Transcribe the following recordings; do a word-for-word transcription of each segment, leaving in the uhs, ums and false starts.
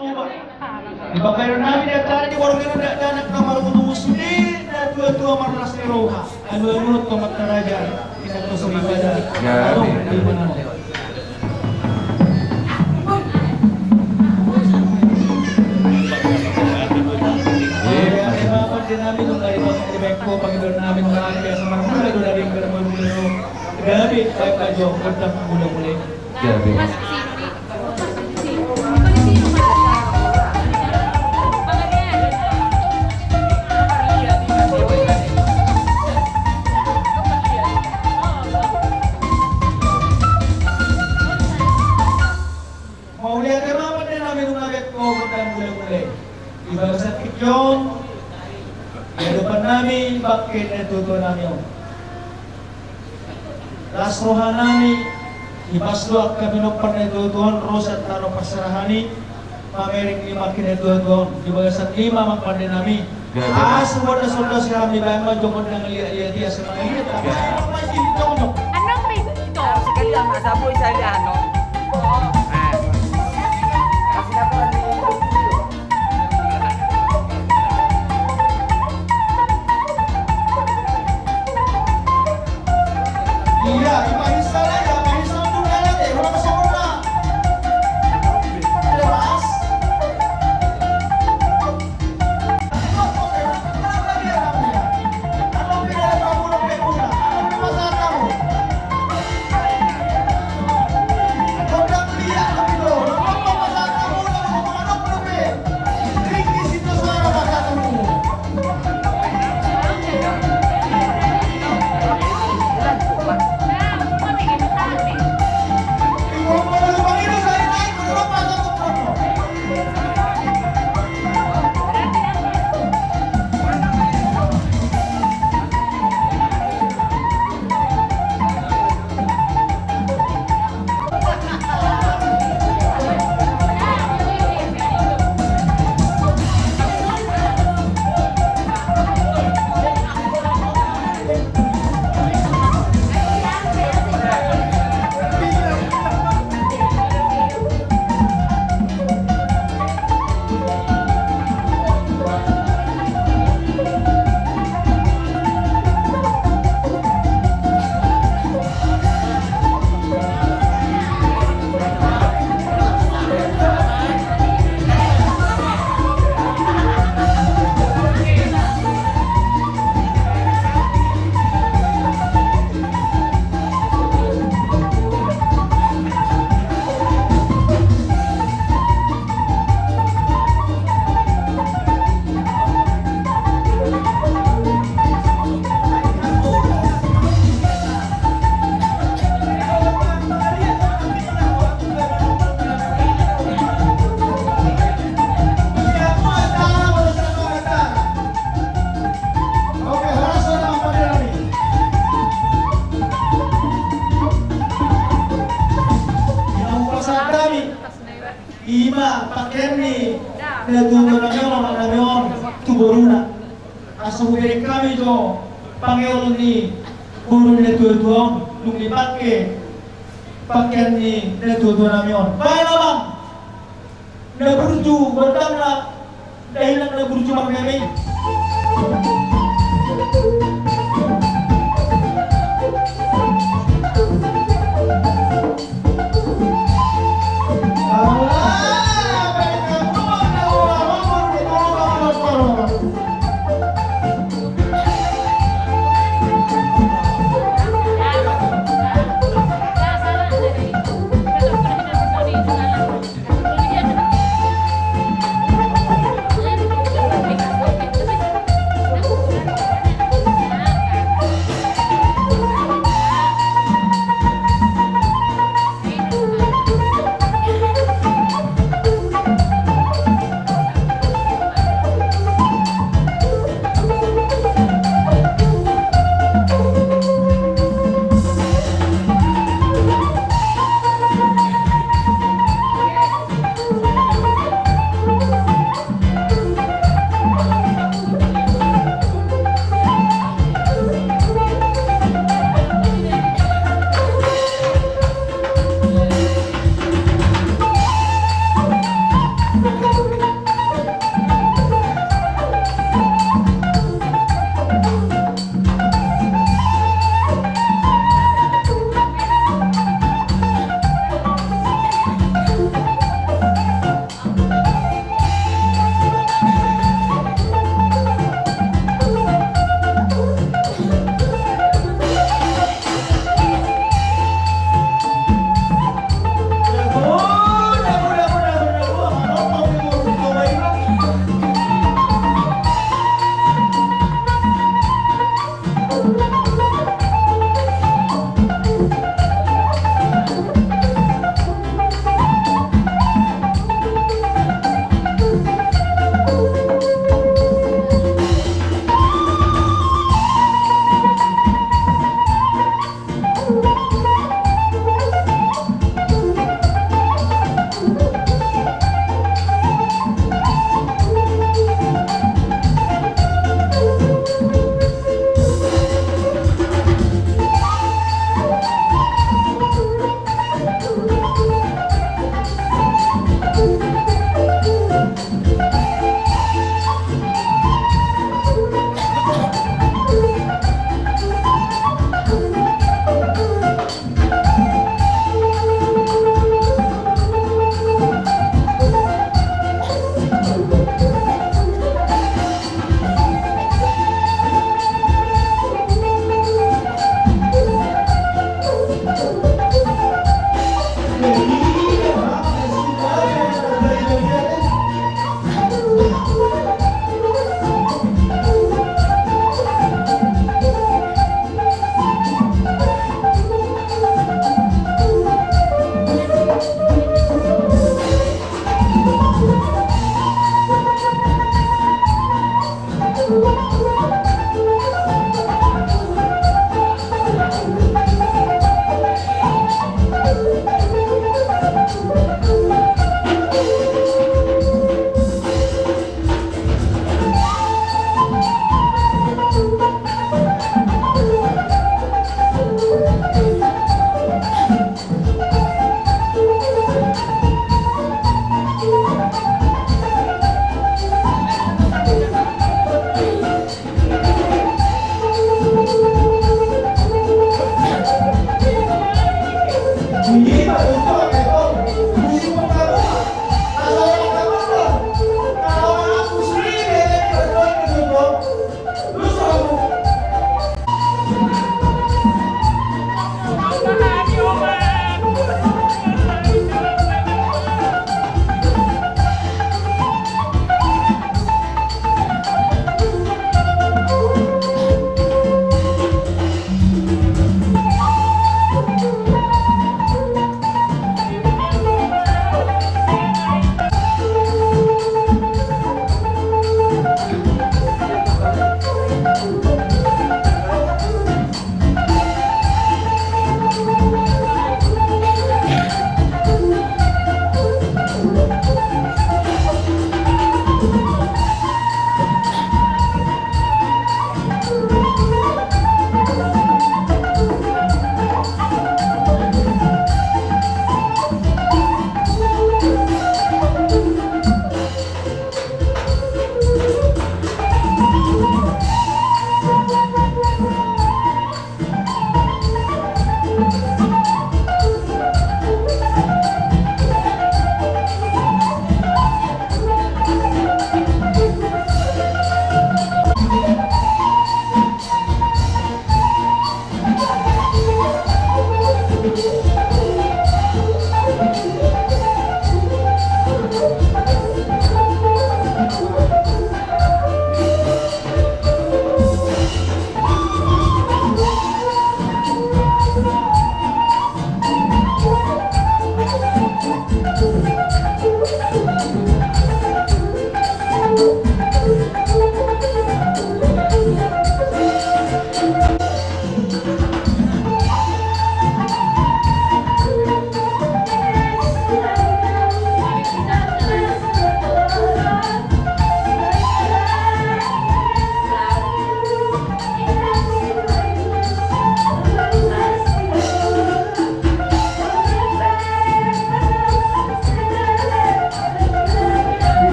Di pambahenan nami di acara di borngin on, dakdanak na marungutungut sude natuatua marlas ni roha. Alualuhon tu Amanta Raja, inanta soripada. Gabe. Gabe. Pande nami, nunga dibaen ho pangidoan nami, nunga biasa marmula do na denggan, marmula do. Gabe, baen ma jo gondang mulamula i. Gabe. Mauliate ma pande nami, nunga dibaen ho gondang mulamula i. Di bagasan tingki on, di adopan nami bangke ni natuatua nami on, las roha nami, dipasu do angka pinompar ni natuatua on ro sian tano parserahan i, mamereng ni bangke ni natuatua on. Di bagasan i ma amang pande nami. Gabe. Asa bodas-bodas hami, baen ma jo gondang liat-liat i asa mangaliat. Gabe. Asa mangaliat i. Anong pe ito? Sekali ama saboi saya ano. Ima pakean ni natuatua nami on, amang nami on, tu boruna. Asa hubereng hami jo pangeon ni boru ni natuatua on, dung dipake pakean ni natuatua nami on. Baen amang na burju gondangna, dainang na burju marmeme.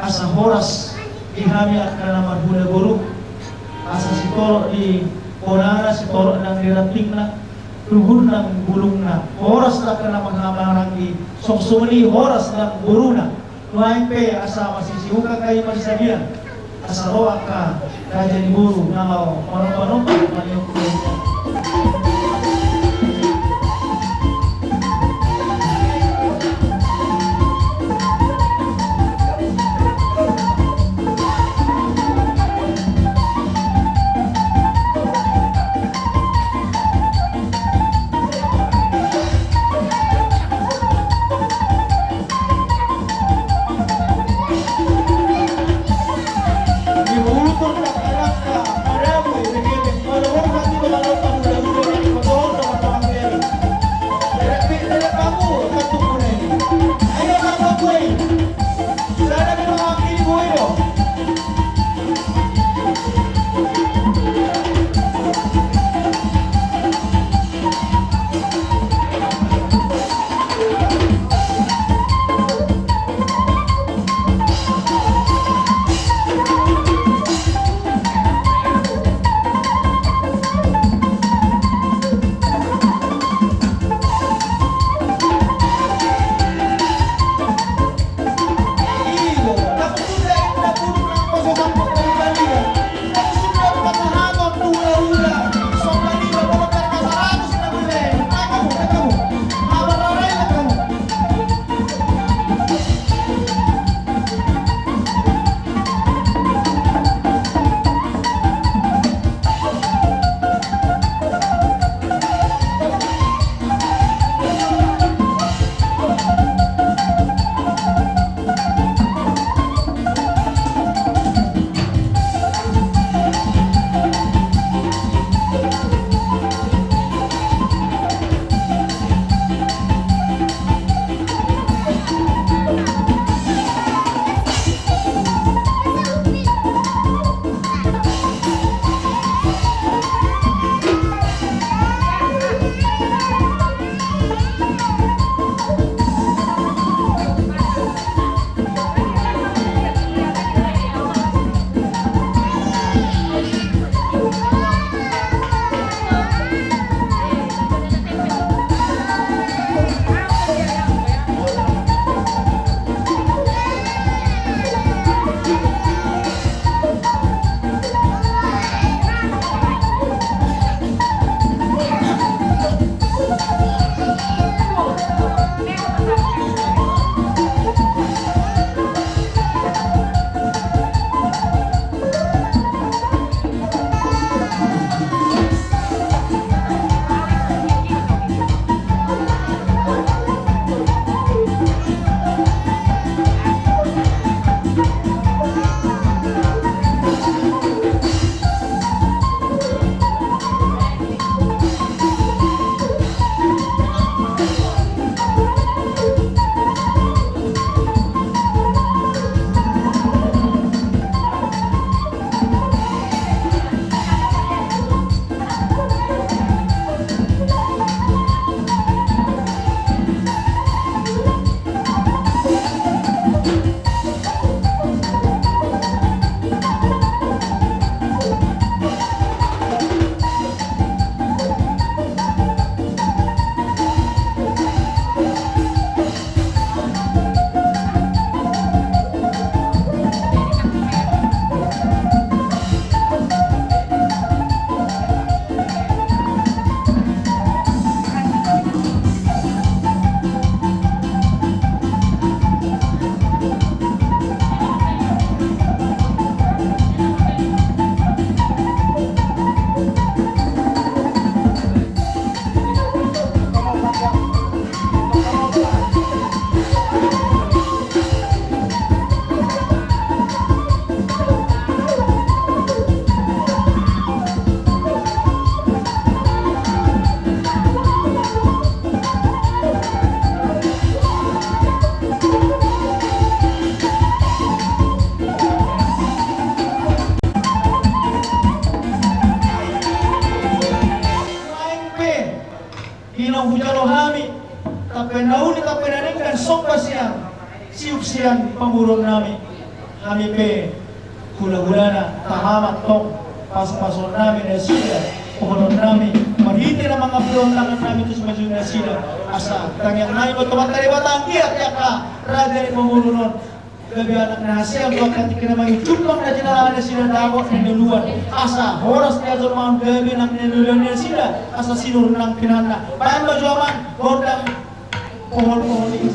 Asa horas di hami angka na marhula boru, asa sitorop di bonana, sitorop nang di rantingna, luhut nang bulungna, horas nang angka na marhaha maranggi, songon i horas nang boruna. Nuaeng pe asa masisihukan hami marsiaduan, asa ro angka raja ni boru na laho manomba-nomba mangihuthon. Tampe na uli, tampe na denggan, somba sian, siup sian pamoruon nami. Hami pe hulahulana tahamat tong, pasupasu nami nasida, pohonon nami, marhite na mangapulon tangan nami tu simanjujung nasida, asa tangiang nami ma tu Amanta Debata anggiat angka raja ni pamoruon on gabe anak na hasea tu angka tingki na mangihut, jumpang na jinalahan nasida, dapot na niuluan, asa horas di hajolmaon gabe nang na niuluan nasida, asa sinur nang pinahanna. Baen ma jo amang gondang pohon-pohon i.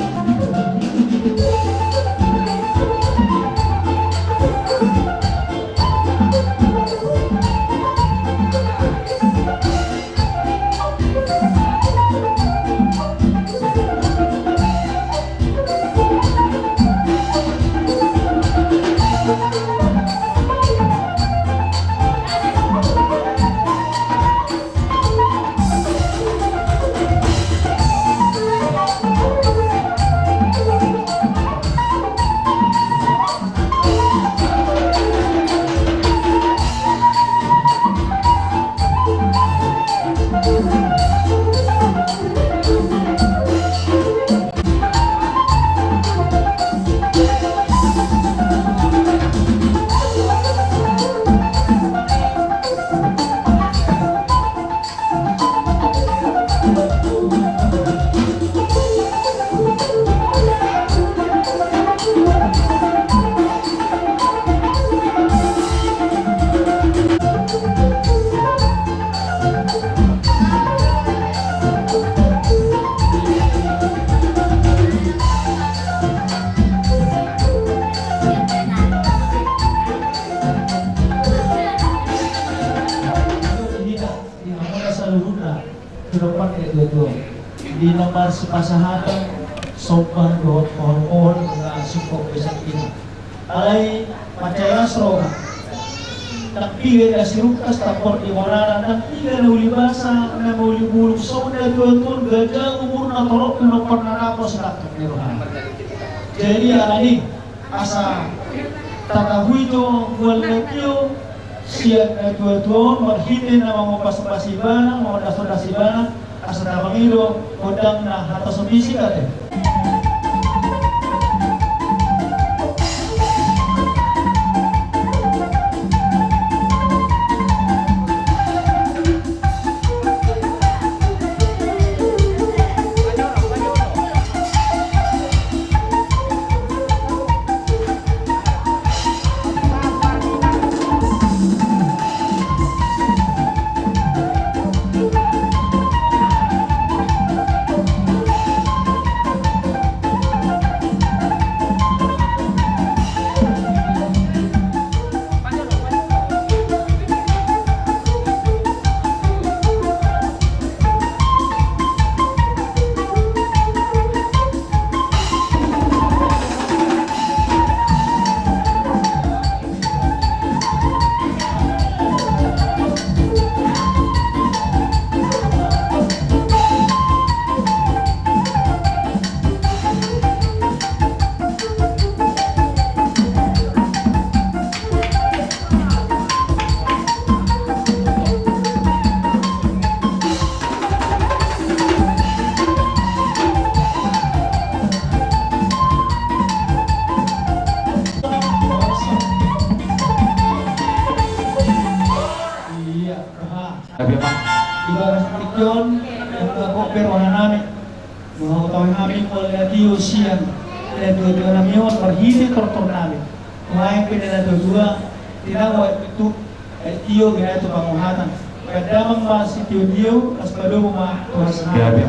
Di hamuna saluhutna, di nomor na dua puluh dua. Di nomor sipasahaton somba dohot pohon-pohon na sungkop besak ina. Alai mansai las roha. Ndang piga na sirungkas tambor di bonana, ndang piga na uli basa, na mauli bulung, songon na tuatua on gabe umurna torop, di nomor na dapot sedangkan di rohana. Jadi alani asa tatahui jo mual na tio sian na tuatua on marhite na mangombas-ombas ibana, mangondas-ondas ibana, asa tapangido gondangna hata sombisik ate. Iya, aha. Tapi apa? Ibarat tingki on, nunga gok be roha nami. Nunga hutaon hami mual na tio sian na tuatua nami on marhite tortor nami. Nuaeng pe na tuatua, tinawa tu, eh, tio bina tu panguhatan. Kadamang ma sitiotio, las padomu ma Tuhan. Iya, iya.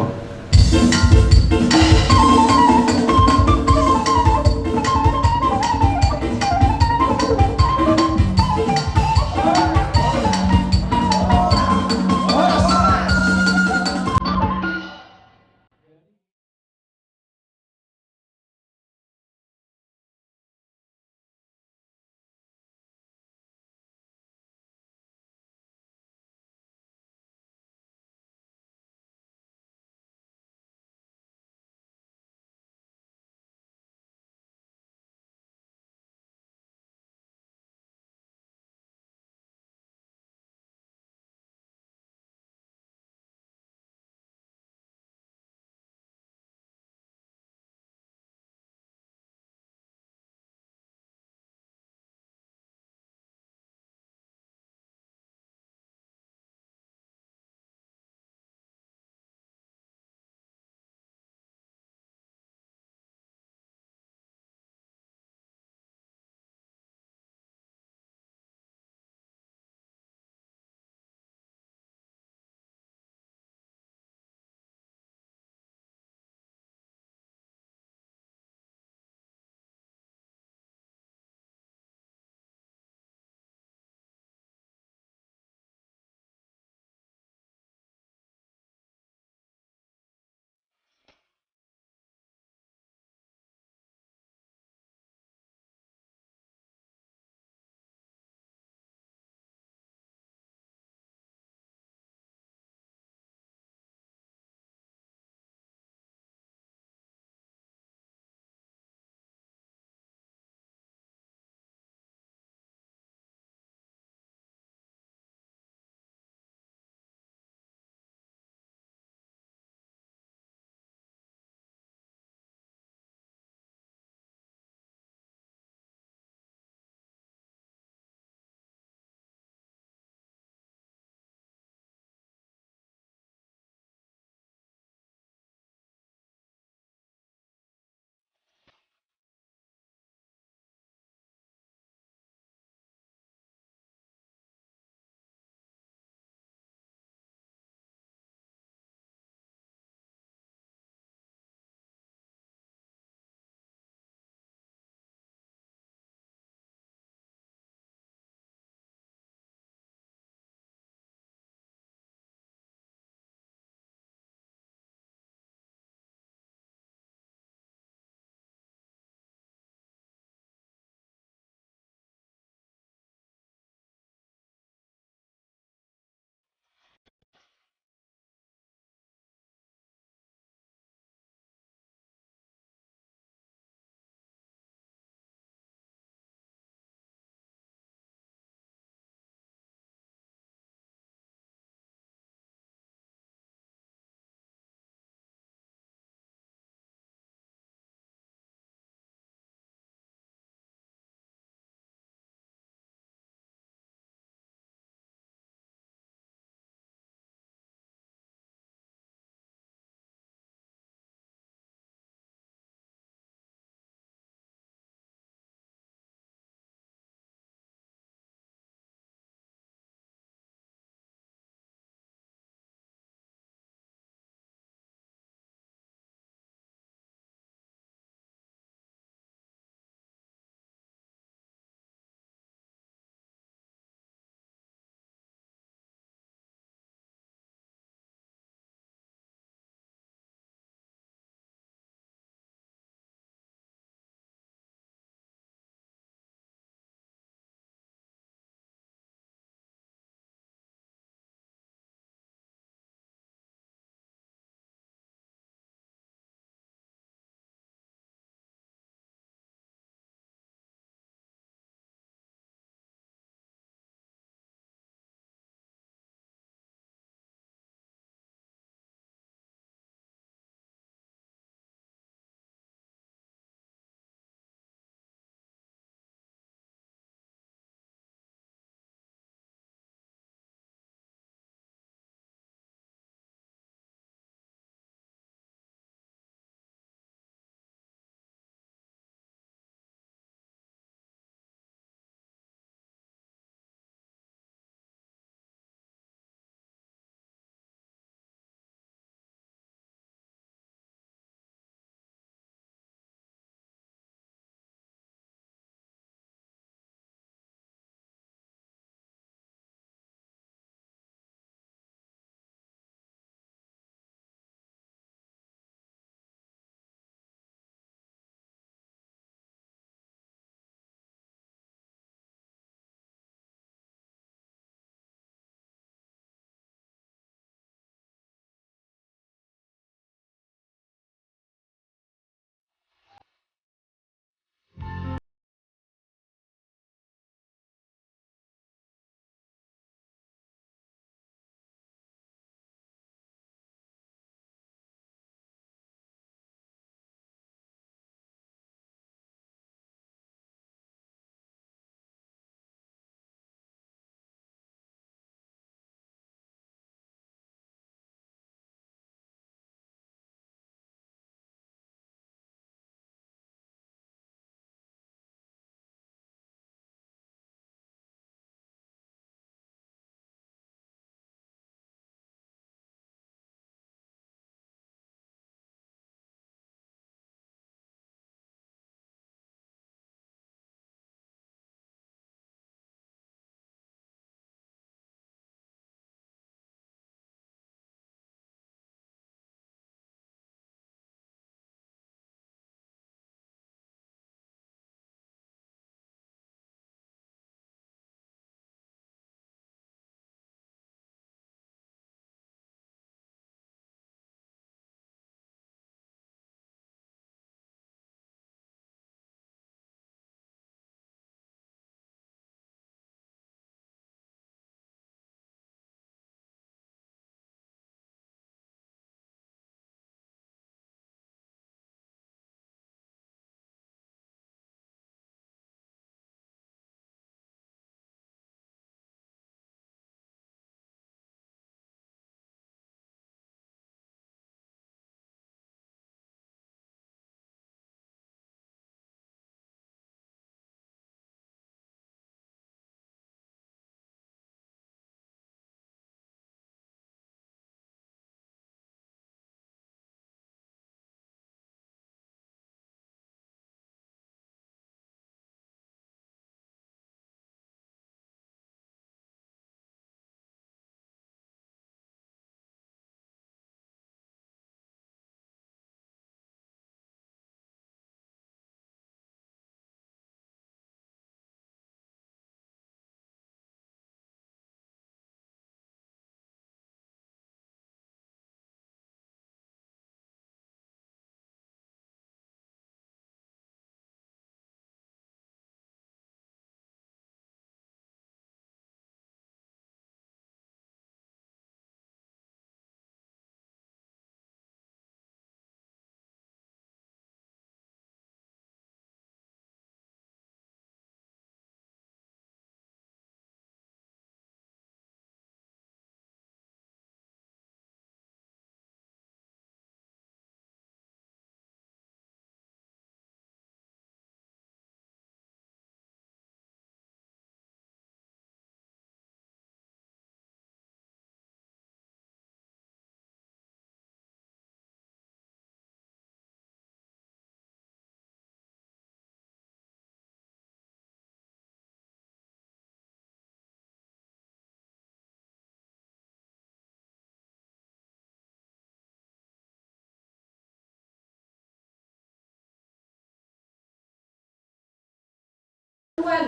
Tuhan.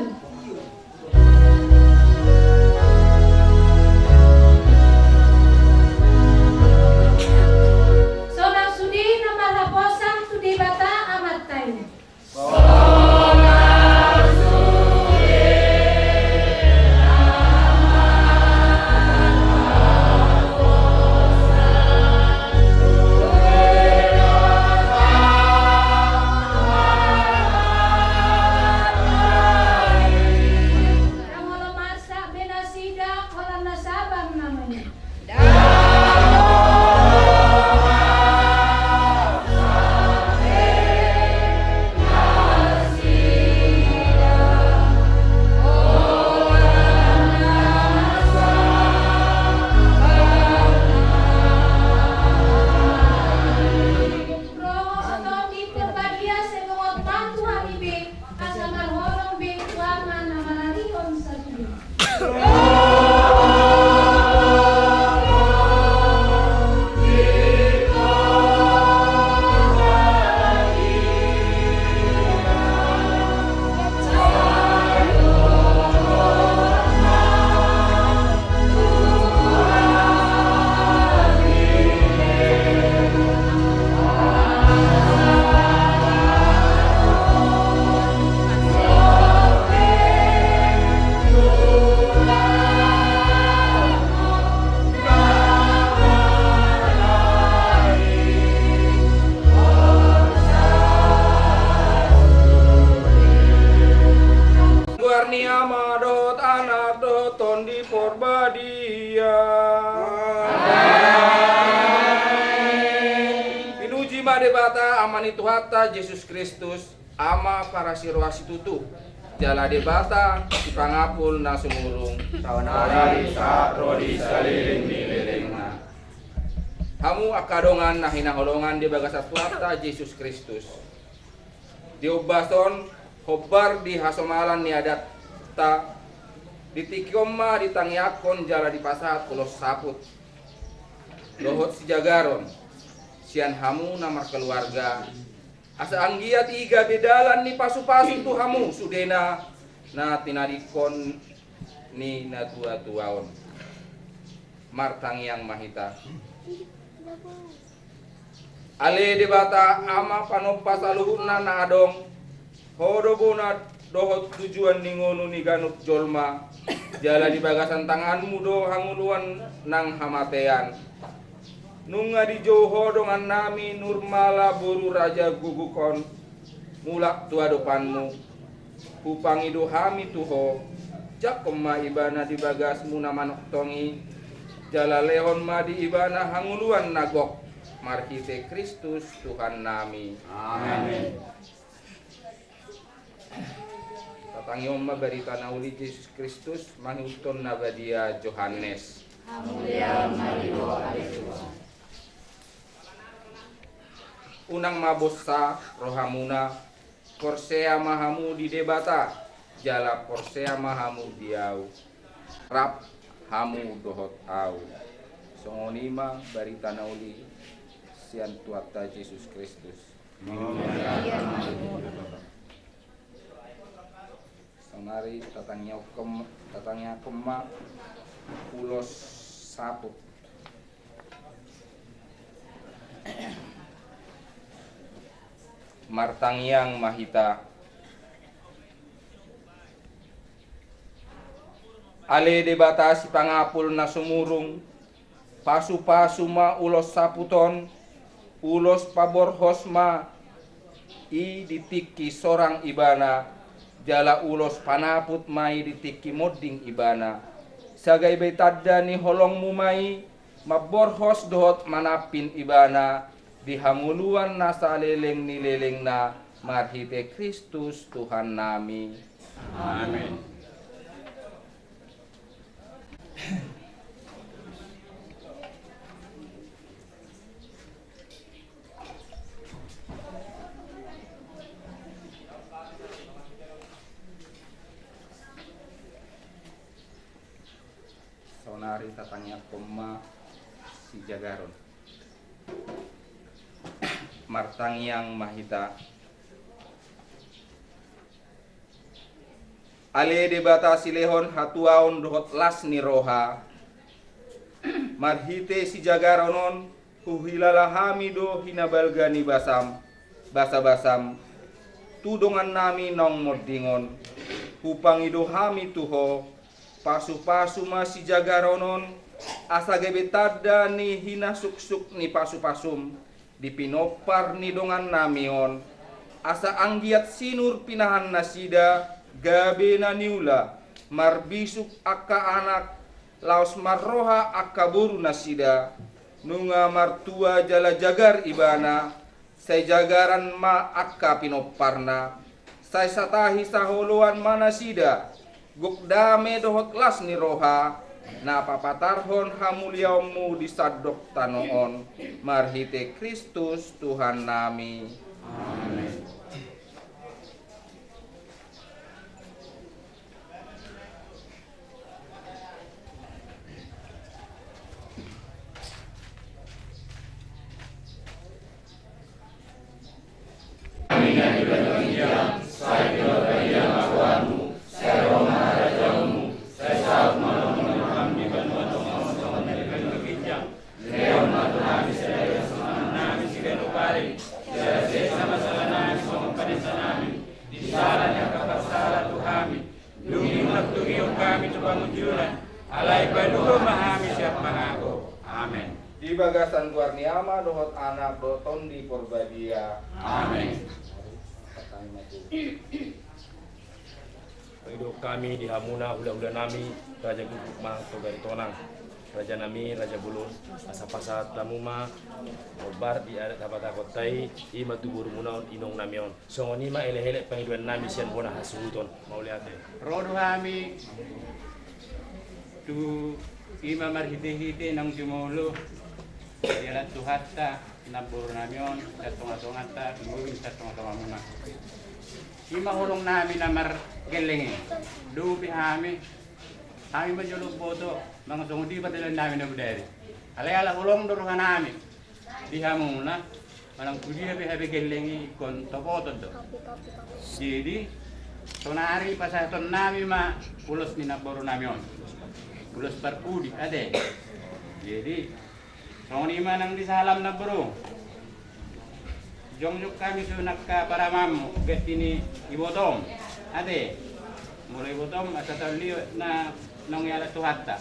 Sonang sude na marhaposan tu Debata Amanta i. Ndang olo marsak be nasida, holan na sabar namanya. Roha oto ni Porbadia sai bongot mantu hami be. Asa marholong be tu Ama na mangalehon sasude. Goar ni Ama dohot Anak dohot Tondi Porbadia. Amen. Pinuji ma Debata Ama ni Tuhanta Jesus Kristus, Ama parasi roha situtu, jala Debata sipangapul na sumurung. Saonari sahat ro di saleleng ni lelengna. Hamu angka dongan na hinaholongan di bagasan Tuhanta Jesus Kristus. Di ombas on, hombar di hasomalan ni adatta, di tingki on ma ditangiangkon jala dipasahat ulos saput dohot sijagaron sian hamu na markeluarga, asa anggiat i gabe dalan ni pasupasu tu hamu sudena na tinadingkon ni natuatua on. Martangiang ma hita. Ale Debata Ama panompa saluhutna na adong, Ho do bona dohot tujuan ni ngolu ni ganup jolma, jala di bagasan tanganmu do hangoluan nang hamatean. Nunga dijou Ho dongannami Nurmala boru raja guguk on, mulak tu adopanmu. Hupangido hami tu Ho, jangkon ma ibana di bagasmu na manongtong i, jala lehon ma di ibana hangoluan na gok, marhite Kristus Tuhannami. Amen. Tatangihon ma barita na uli Jesus Kristus mangihuthon na badia Johannes. Hamulian ma di Ho ale Tuhan. Unang ma bosa rohamuna, porsea ma hamu di Debata, jala porsea ma hamu di ahu. Rap hamu dohot ahu. Songon i ma barita na uli sian Tuhanta Jesus Kristus. Saonari tatangiangkon, tatangiangkon ma ulos saput. Martangiang ma hita. Ale Debata sipangapul na sumurung, pasupasu ma ulos saput on, ulos paborhos ma i di tingki sorang ibana, jala ulos panaput ma i di tingki monding ibana. Sai gabe tanda ni holongmu ma i, mamborhos dohot manampin ibana di hangoluan na saleleng ni lelengna, marhite Kristus Tuhannami. Amen. Saonari tatangiangkon ma sijagaron. Martangiang ma hita. Ale Debata silehon hatuaon dohot las ni roha, marhite sijagaron on huhilala hami do hinabalga ni basam, basabasam, tu dongannami naung monding on. Hupangido hami tu Ho, pasupasu ma sijagaron on, asa gabe tanda ni hinasuksuk ni pasupasum di pinompar ni dongannami on, asa anggiat sinur pinahan nasida, gabe na niula, marbisuk angka anak, laos marroha angka boru nasida, nunga martua jala jagar ibana, sai jagaran ma angka pinomparna, sai satahi saoloan ma nasida, gok dame dohot las ni roha, na papatarhon hamuliaonmu di sandok tano on, marhite Kristus Tuhannami. Amen. Lehon ma tu hami sadari on sipanganon nami siganup ari, jala sesa ma sala nami songon panesanami di sala ni angka parsala tu hami, dung di unang togihon hami tu pangunjunan, alai palua ma hami sian pangago. Amen. Di bagasan goar ni Ama dohot Anak dohot Tondi Porbadia. Amen. Pangidoan hami di hamuna hulahula nami, Raja Guguk Manang Toga Aritonang, raja nami, raja bolon, asa pasahat hamu ma hombar di adat habatahonta i, i ma tu borumuna on, inong nami on. Songon i ma elek-elek pangidoan nami sian bona hasuhuton. Mauliate. Ro do hami tu i ma marhite-hite naung jumolo dialap Tuhanta namboru nami on, sian tonga-tonganta, lumobi sian tonga-tongamuna. I ma holong nami na margelleng i. Dohot hami, hami ma jolo boto manang songon dia pardalanan nami na bodari. Alai ala holong do roha nami di hamuna, manang tu dia pe hape gelleng i ingkon topoton do. Jadi saonari pasahaton nami ma ulos ni namboru nami on, ulos parpudi ate. Jadi songon i ma nang di sahalam namboru. Jongjong hami tu angka paramanmu, ganti ni ibotom ate. Molo ibotom asa tauli na naung dialap Tuhanta.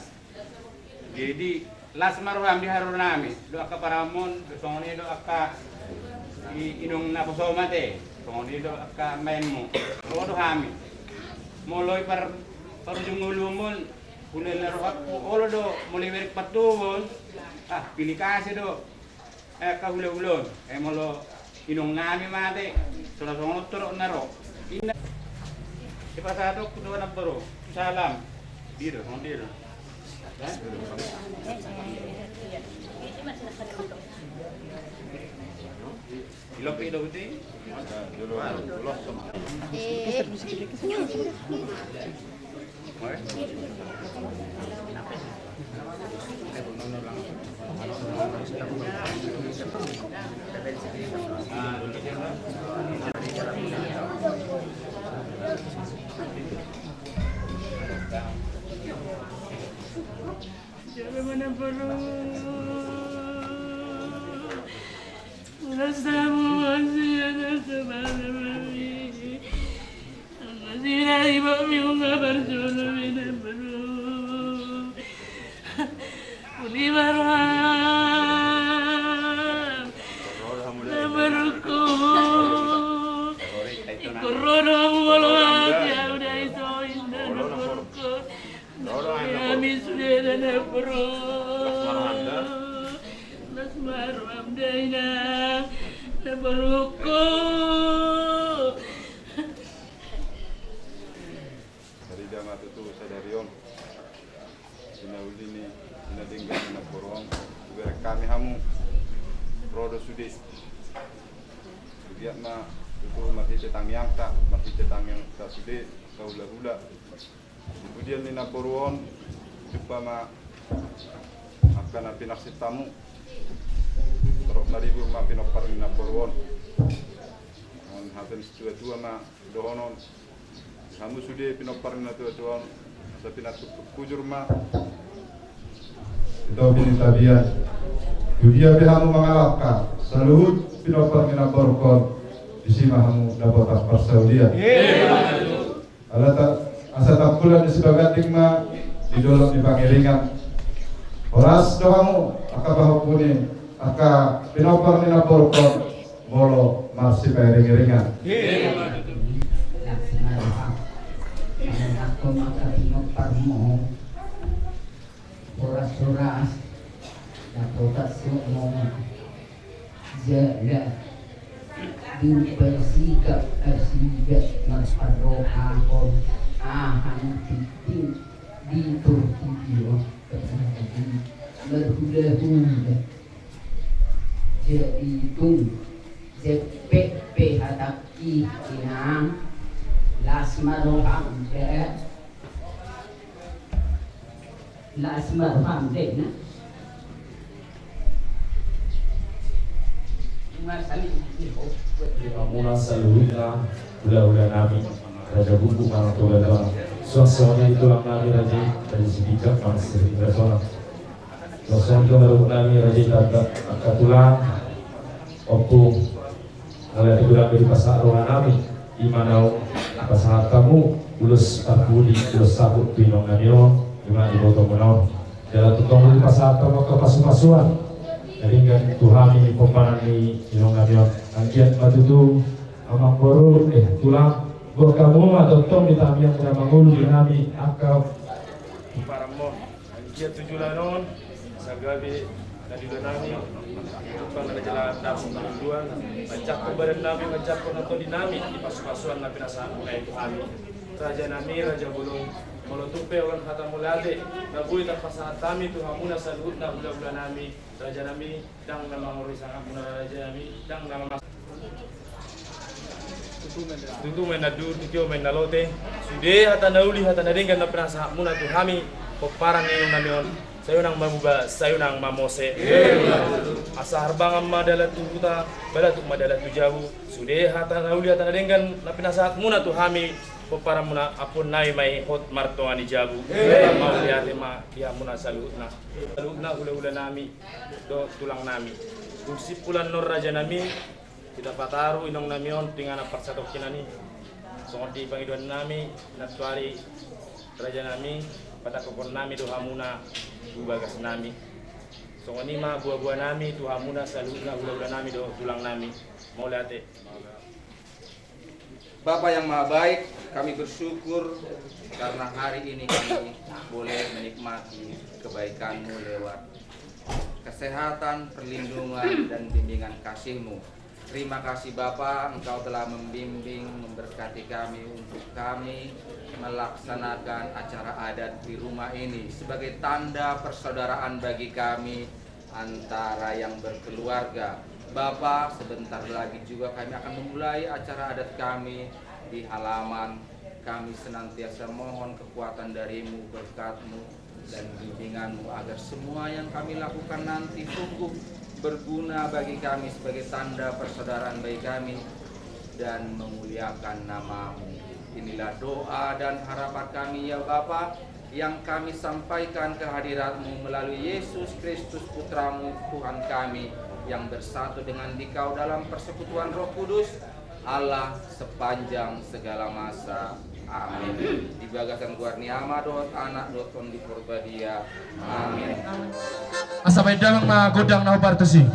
Jadi las ma roham di haroro nami, dohot angka paramanmu on, songon i dohot angka i inong naposom ate, songon i dohot angka maenmu. Ro do hami. Molo i par, parujung ngolum on, hulala rohangku, olo do molo ibereng pandohan, ah, pilih kasih do. Eh, angka hulahula on, eh, molo inong nami ma ate, songon on torop na ro. Inna. Dipasahat ho tu namboru, salam. Dia do, songon dia do. Ilok, ilok itu. Eh. Hami sude na naboru. Las ma roham da inang, naboruku. Tarida ma tutu sadari on. Di na uli ni, di na denggan ni namboru on, hubereng hami hamu. Ro do sude. Hugiat ma tutu marhite tangiangta, marhite tangiangta sude, angka hulahula. Di pudian ni namboru on, jumpa ma angka na pinarsinta hamu. Torop maribur ma pinompar ni namboru on. Songon hata ni situatua ma dohonon. Hamu sude pinompar ni natuatua on, asa pinantukkon hujur ma di topi ni tapian. Tu dia pe hamu mangalangka, saluhut pinompar ni namborungkon, disi ma hamu dapotan parsaulian. Ala ta, asa tampulan ni sibaganding ma di dolok ni pangiringan. Horas do hamu angka pahompu ni angka pinompar ni namborungkon, molo marsipairingiringan. Las ma roham. Angka pinompar mu. Horas-horas. Dapotan songon jala. Di parsikap-parsikap marparrohahon aha na tingting di portibi on. Marhula-hula. Jadi tung jempek pe hatangki inang. Las ma roham da. Las ma roham da na. Di hamuna saluhutna hulahula nami, Raja Guguk manang Toga Tonang. Suang songon i tulang nami Raja, Raja Sipinsar manang Sipinsar Tonang. Suang songon i tulang nami Raja Itanta, angka tulang, ompung, mauliate godang do dipasahat roha nami, i ma naung dipasahat hamu ulos parpudi, ulos saput tu inong nami on, i ma diboto muna on. Jala tongtong do dipasahat hamu angka pasupasuan na denggan tu hami pomparan ni inong nami on. Anggiat ma tutu amangboru, eh, tulang, goar hamu ma tongtong di tamiang na mangolu di hami angka pomparan on. Anggiat tu joloan on asa gabe na di ulaon nami, tumpang na jala dapot na tujuan, manjangkon badan nami, manjangkon na tondi nami di pasupasuan na pinasahat muna i tu hami. Raja nami, raja bolon, molo tung pe holan hata mauliate na boi tarpasahat hami tu hamuna saluhutna hulahula nami, raja nami, ndang na mangorui sangap muna, raja nami, ndang na mamas. Tutu ma inna dur, tutu ma inna lote. Sude hata na uli, hata na denggan na pinasahat muna tu hami pomparan ni inong nami on, sai unang mamuba, sai unang mamose. Asa harbangan ma dalan tu huta, balatuk ma dalan tu jabu. Sude hata na uli, hata na denggan na pinasahat muna tu hami pomparan muna, ampuon nami ma i hot martonga ni jabu. Mauliate ma di hamuna saluhutna, saluhutna hulahula nami dohot tulang nami. Dung simpulan on, raja nami, hita pataru inong nami on tu inganan parsatongkinan i. Songon di pangidoan nami nantuari, raja nami, patangkokhon nami do hamuna tu bagas nami. Songon i ma boaboa nami tu hamuna saluhutna hulahula nami dohot tulang nami. Mauliate. Bapa yang Maha Baik, kami bersyukur karena hari ini kami boleh menikmati kebaikan-Mu lewat kesehatan, perlindungan, dan bimbingan kasih-Mu. Terima kasih Bapa, Engkau telah membimbing, memberkati kami untuk kami melaksanakan acara adat di rumah ini sebagai tanda persaudaraan bagi kami antara yang berkeluarga. Bapa, sebentar lagi juga kami akan memulai acara adat kami di halaman. Kami senantiasa mohon kekuatan dari-Mu, berkat-Mu, dan bimbingan-Mu agar semua yang kami lakukan nanti sungguh berguna bagi kami sebagai tanda persaudaraan bagi kami dan memuliakan nama-Mu. Inilah doa dan harapan kami, ya Bapa, yang kami sampaikan ke hadirat-Mu melalui Yesus Kristus, Putra-Mu, Tuhan kami, yang bersatu dengan Dikau dalam persekutuan Roh Kudus, Allah sepanjang segala masa. Amin. Di bagasan goar ni Ama dohot Anak dohot Tondi Porbadia. Amin. Asa baen damang ma gondang na hombar tusi.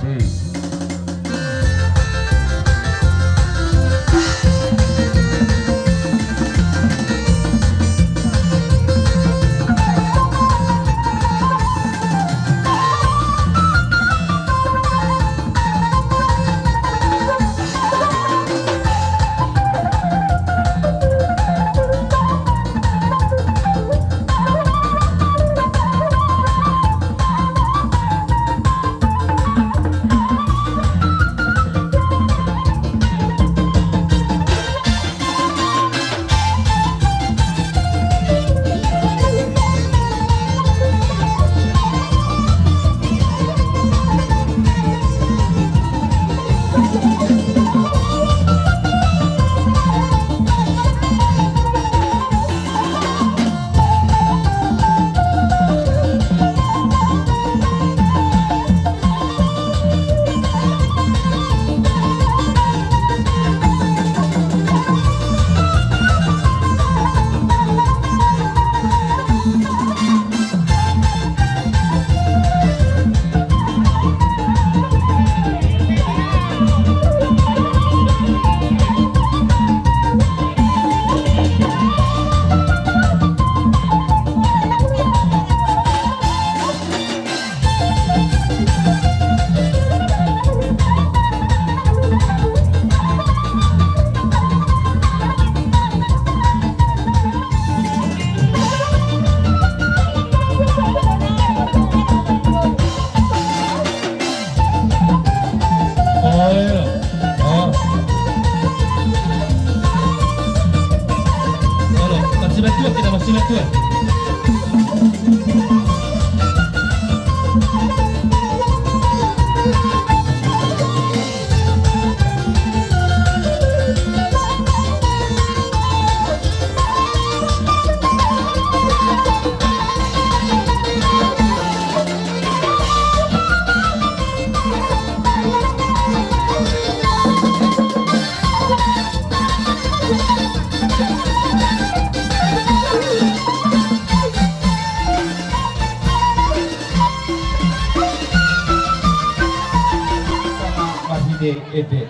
Marhite ende.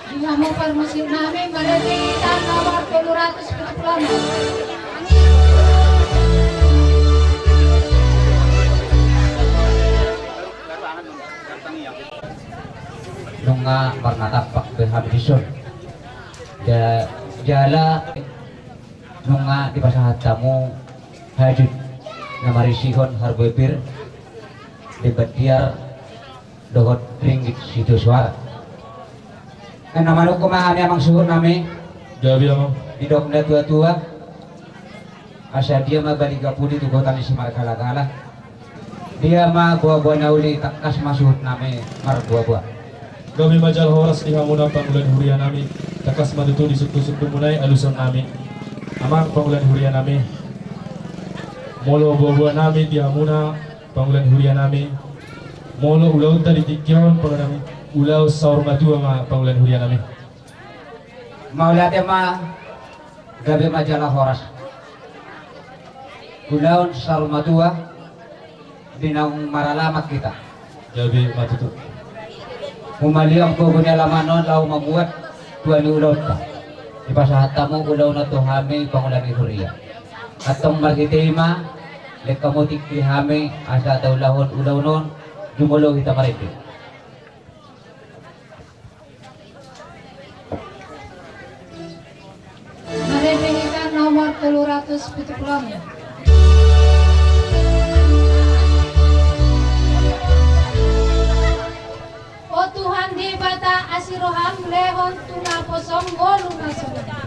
Di hamu parmusik nami, marende hita nomor tolu ratus pitu pulu onom. Nunga marnatampak be hami dison. Ja-, jala nunga dipasahat hamu hajut na marisihon harbue pir, limbat tiar dohot ringgit sitio suara. Nunga manungkun ma hami amang suhut nami. Gabe amang. Didok na tua-tua, asa dia ma baliga pudi tu kota ni simargala-gala. Dia ma boa-boa na uli, tangkas ma suhut nami marboa-boa. Gabe ma jala horas di hamuna pangula ni huria nami, tangkas ma tutu di sungkun-sungkunmuna i alusan nami. Amang pangula ni huria nami, molo boa-boa nami di hamuna pangula ni huria nami, molo ulaonta di tingki on pangula nami, ulaon saur matua ma pangula ni huria nami. Mauliate ma, gabe ma jala horas. Ulaon saur matua, di naung maralaman hita. Gabe ma tutu. Humaliang gogo ni alaman on laho mambuat tua ni ulaonta. Dipasahat hamu ulaon on tu hami pangula ni huria. Antong marhite i ma, lehon hamu tingki hami asa taulahon ulaon on, jumolo hita marende. Marende hita nomor tolu ratus pitu pulu onom. O Tuhan Debata, asi roham lehon tu naposo ngolu na songon i.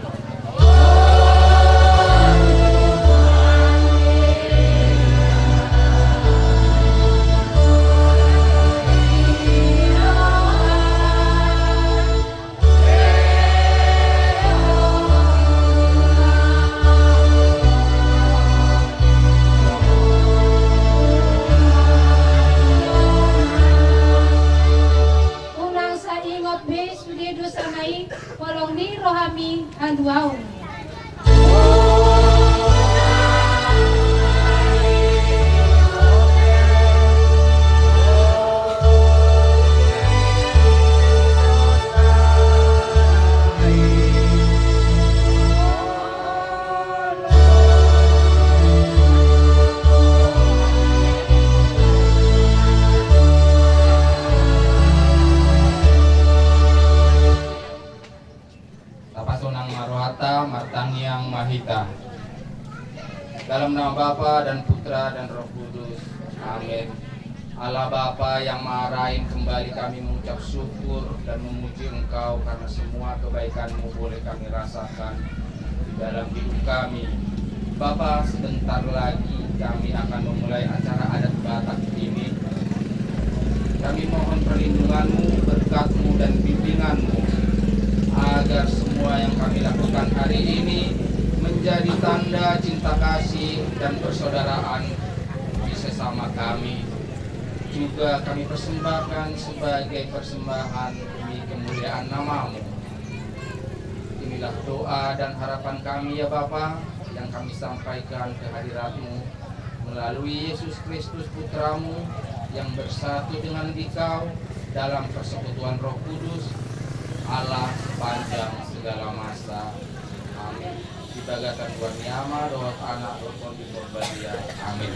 Unang sai ingot be sude dosana i, holong ni rohami haluaon. Tapatonang ma rohanta, martangiang ma hita. Dalam nama Bapa dan Putra dan Roh Kudus. Amin. Allah Bapa yang Maha Rahim, kembali kami mengucap syukur dan memuji Engkau karena semua kebaikan-Mu boleh kami rasakan di dalam hidup kami. Bapa, sebentar lagi kami akan memulai acara adat Batak ini. Kami mohon perlindungan-Mu, berkat-Mu, dan bimbingan-Mu, agar semua yang kami lakukan hari ini menjadi tanda cinta kasih dan persaudaraan di sesama kami. Juga kami persembahkan sebagai persembahan demi kemuliaan nama-Mu. Inilah doa dan harapan kami, ya Bapa, yang kami sampaikan ke hadirat-Mu melalui Yesus Kristus, Putra-Mu, yang bersatu dengan Dikau dalam persekutuan Roh Kudus, Allah sepanjang segala masa. Amin. Di bagasan goar ni Ama dohot Anak dohot Tondi Porbadia. Amin.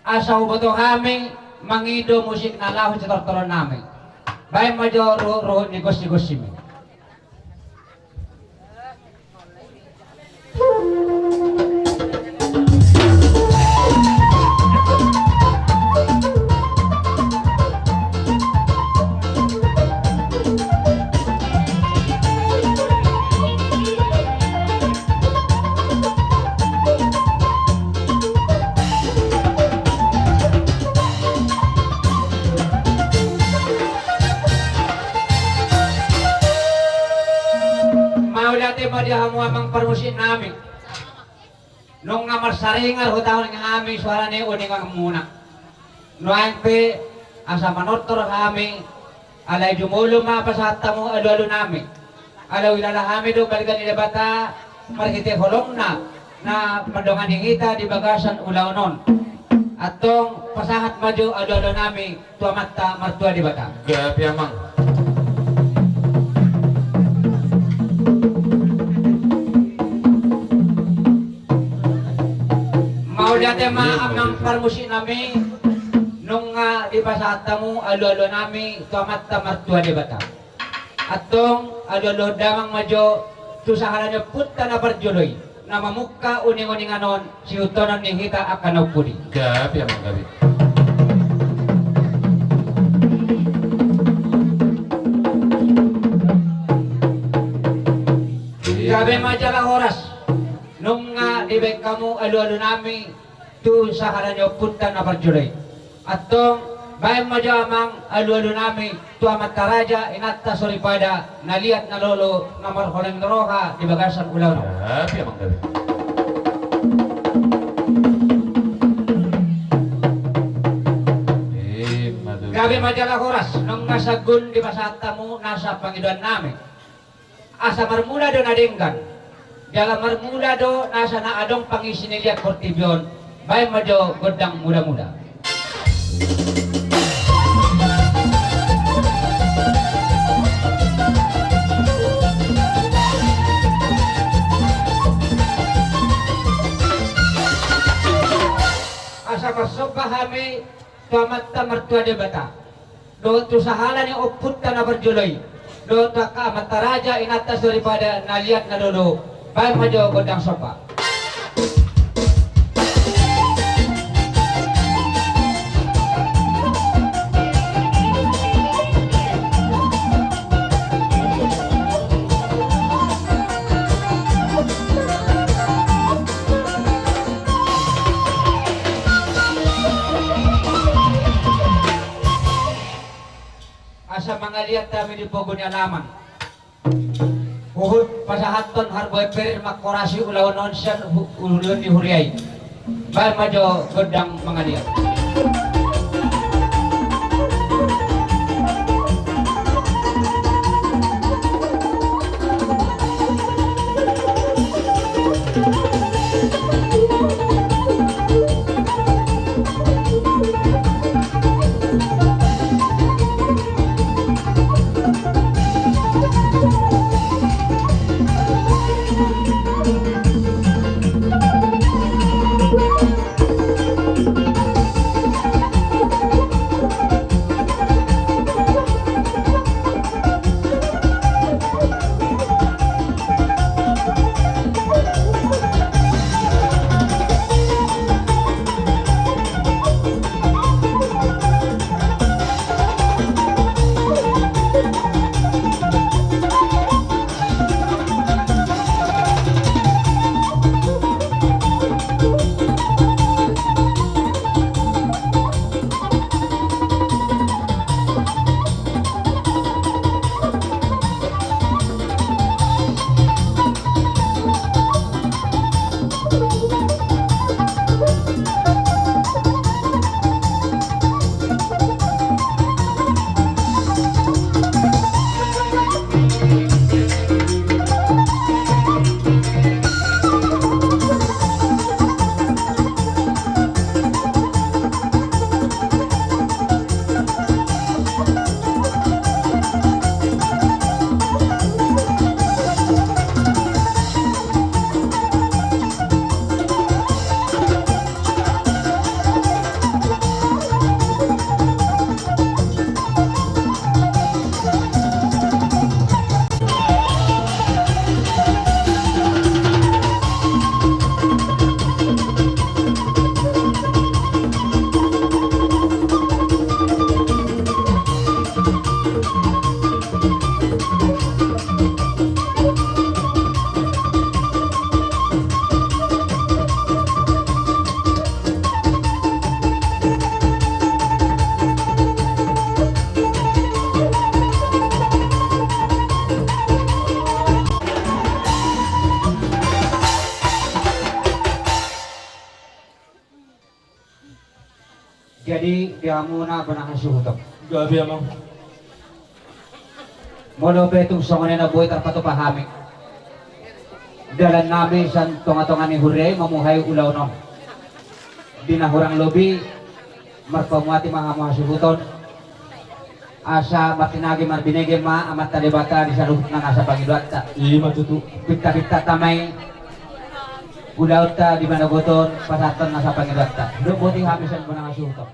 Asa huboto hami mangido musik na laho sitortoron nami. Baen ma jo ruhut-ruhut ni gonsi-gonsimi. Hamu amang parmusik nami. Nunga marsaringar hutahon hami suara ni uninganmuna. Nuaeng pe asa manortor hami, alai jumolo ma pasahat hamu alualu nami. Alai huilala hami do balga ni Debata marhite holongna na mandongani hita di bagasan ulaon on. Antong pasahat ma jo alualu nami tu Amanta Martua Debata. Gabe amang. Mauliate ma amang parmusik nami, nunga dipasahat hamu alualu nami tu Amanta Martua Debata. Antong alualuhon damang ma jo tu sahala ni ompunta na parjolo i na mamungka uninguningan on, sihutonon ni hita angka na ompung i. Gabe amang gabe. Gabe ma jala horas. Nunga dibaen hamu alualu nami tu sahala ni ompunta na parjolo i. Antong baen ma jo amang alualu nami tu amanta raja inanta soripada na liat na lolo na marholong ni roha di bagasan ulaon on. Gabe amang gabe. Gabe ma jala horas. Nunga sagun dipasahat hamu nasa pangidoan nami. Asa marmula do na denggan jala marmula do nasa na adong pangisi ni liat portibi on. Baen ma jo gondang mula-mula. Asa marsomba hami tu Amanta Martua Debata dohot tu sahala ni ompunta na parjolo i, dohot tu angka amanta raja inanta soripada na liat na lolo. Baen ma jo gondang somba. Asa mangaliat hami di pogu ni alaman. Huhut pasahathon harbue perir mangkorasi ulaon on sian hu-, ulaon ni huria i. Baen ma jo gondang mangaliat. Jadi di hamuna bona hasuhuton. Gabe, Amang. Molo pe tung songon i na boi tarpatupa hami dalan nami sian tonga-tonga ni huria i mamuhai ulaon on. Di na hurang lobi marpamuati ma hamu hasuhuton. Asa martinagi marbinege ma Amanta Debata di saluhutna nasa pangidoanta. I ma tutu. Pinta-pintanta ma i ulaonta di manogot on pasahathon nasa pangidoanta. Didok boti hami sian bona hasuhuton.